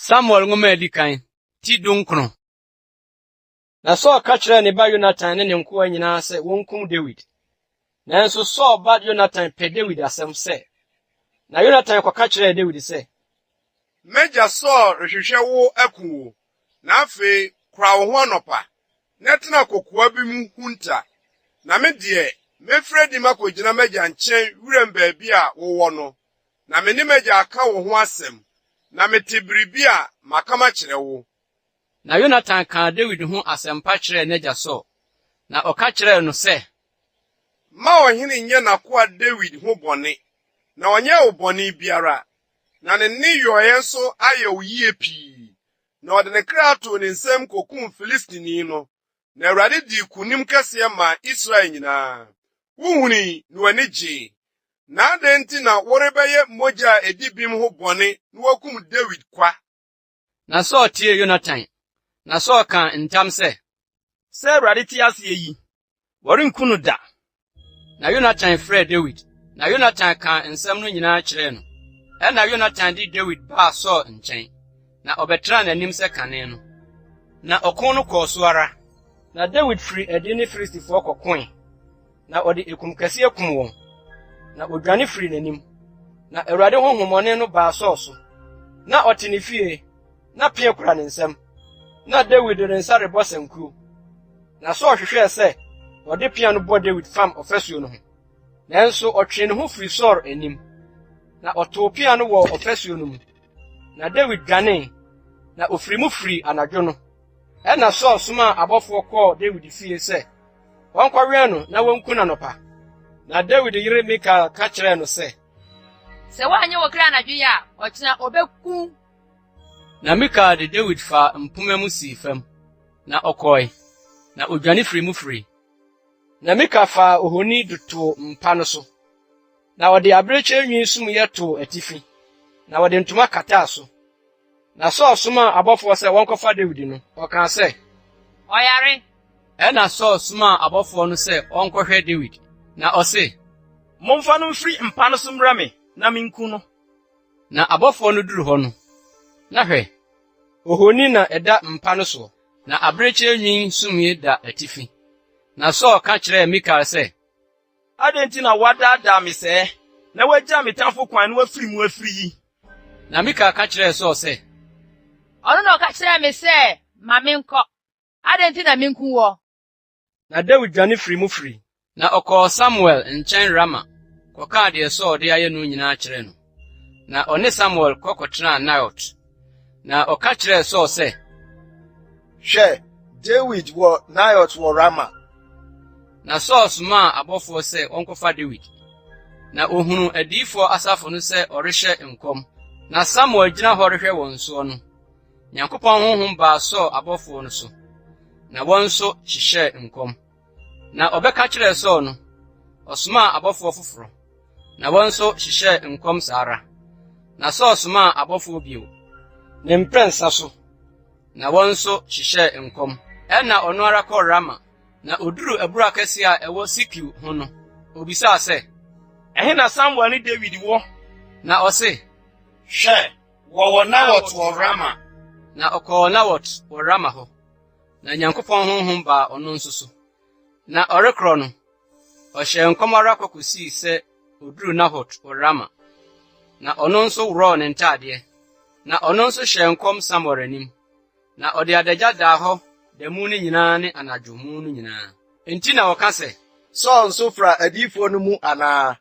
Samuel nwoma a edi kan, ti 19. Na Saul ka kyerɛɛ ne ba Yonatan ne ne nkoa nyinaa sɛ wonkum Dawid. Nanso Saul ba Yonatan pɛ Dawid asɛm sɛ. Na Yonatan kɔka kyerɛɛ Dawid sɛ, M'agya Saul rehwehwɛ wo aku wo, na afei kora wo ho anɔpa, na tena kokoa bi mu hunta. Na me deɛ, mɛfiri adi makɔgyina m'agya nkyɛn wiram baabi a wowɔ no, na me ne m'agya aka wo ho asɛm, na mete biribi a, maka makyerɛ wo. Na Yonatan kaa Dawid ho asɛmpa kyerɛɛ n'agya Saul, na ɔka kyerɛɛ no sɛ, Mma ɔhene nnyɛ n'akoa Dawid ho bɔne, na ɔnyɛɛ wo bɔne biara, na ne nneyɔeɛ nso ayɛ wo yie pii, na ɔde ne kra too ne nsam kokum Filistini no, na Awurade dii nkonim kɛseɛ maa Israel nyinaa. Wohunui na w'ani gyee. Na adɛn nti na worebɛyɛ mogya a edi bem ho bɔne na woakum Dawid kwa? Na Saul tiee Yonatan, na Saul kaa ntam sɛ, Sɛ Awurade te ase yi, wɔrenku no da. Na Yonatan frɛɛ Dawid, na Yonatan kaa nsɛm no nyinaa kyerɛɛ no. Ɛnna Yonatan de Dawid baa Saul nkyɛn, na ɔbɛtenaa n'anim sɛ kane no. Na ɔko no kɔɔ so ara. Na Dawid firii adi ne Filistifoɔ kɔkoe, na ɔde ekum kɛseɛ kum wɔn, na wɔdwane firii n'anim. Na Awurade honhommɔne no baa Saul so. Na ɔte ne fie, na pea kura ne nsam. Na Dawid de ne nsa rebɔ sankuo. Na Saul hwehwɛɛ sɛ ɔde pea no bɔ Dawid fam ɔfasuo no ho. Nanso ɔtwee ne ho firii Saul anim, na ɔtoo pea no wɔ ɔfasuo no mu. Na Dawid dwanee, na ofiri mu firii anadwo no. Ɛnna Saul somaa abɔfoɔ kɔɔ Dawid fie sɛ wɔnkɔwɛn no na wonku no anɔpa. Na Dawid yere Mikal ka kyerɛɛ no sɛ, Sɛ woanyɛ wo kra anadwo yi a, ɔkyena obeku wo. Na Mikal de Dawid faa mpomma mu sii fam, na ɔkɔe, na odwane firii mu firii. Na Mikal faa ohoni de too mpa no so, na ɔde abirekyie nwi sumiiɛ too atifi, na ɔde ntoma kataa so. Na Saul somaa abɔfoɔ sɛ wɔnkɔfa Dawid no, ɔkaa sɛ, Ɔyare. Ɛnna Saul somaa abɔfoɔ no sɛ wɔnkɔhwɛ Dawid, na ɔse, Momfa no mfiri mpa no so mmrɛ me na minku no. Na abɔfoɔ no duruu hɔ no, na hwɛ, ohoni na ɛda mpa no soɔ, na abirekyie nwi sumiiɛ da atifi. Na Saul ka kyerɛɛ Mikal sɛ, Adɛn nti na woadaadaa me sɛɛ, na woagya me tamfo kwan na wafiri mu afiri yi? Na Mikal ka kyerɛɛ Saul sɛ, Ɔno na ɔka kyerɛɛ me sɛ, 'Ma menkɔ. Adɛn nti na minkum woɔ? Na Dawid dwane firii mu firii. Na ɔkɔɔ Samuel nkyɛn Rama kɔkaa deɛ Saul de ayɛ no nyinaa kyerɛɛ no. Na ɔne Samuel kɔ kɔtenaa Naiot. Na ɔka kyerɛɛ Saul sɛ, Hwɛ, Dawid wɔ Naiot wɔ Rama. Na Saul somaa abɔfoɔ sɛ wɔnkɔfa Dawid. Na ɔhunuu adiyifoɔ asafo no sɛ ɔrehyɛ nkɔm, na Samuel gyina hɔ rehwɛ wɔn soɔ no, Nyankopɔn honhom baa Saul abɔfoɔ no so, na wɔn nso hyehyɛɛ nkɔm. Na ɔbɛka kyerɛɛ Saul no, ɔsomaa abɔfoɔ foforɔ, na wɔn nso hyehyɛɛ nkɔm saa ara. Na Saul somaa abɔfoɔ bio, ne mprɛnsa so, na wɔn nso hyehyɛɛ nkɔm. Ɛnna ɔno ara kɔɔ Rama, na oduruu abura kɛseɛ a ɛwɔ Seku ho no, obisaa sɛ, Ɛhe na Samuel ne Dawid wɔ? Na ɔse, Hwɛ, wɔwɔ Nawɔt wɔ Rama. Na ɔkɔɔ Nawɔt wɔ Rama hɔ, na Nyankopɔn honhom baa ɔno nso so. Na ɔrekorɔ no, ɔhyɛɛ nkɔm ara kɔ kosii sɛ oduruu Nahot wɔ Rama. Na ɔno nso worɔɔ ne ntadeɛ, na ɔno nso hyɛɛ nkɔm Samuel anim. Na ɔde adagya daa hɔ da mu no nyinaa ne anadwo mu no nyinaa. Enti na wɔka sɛ, Saul nso fra adiyifoɔ no mu anaa?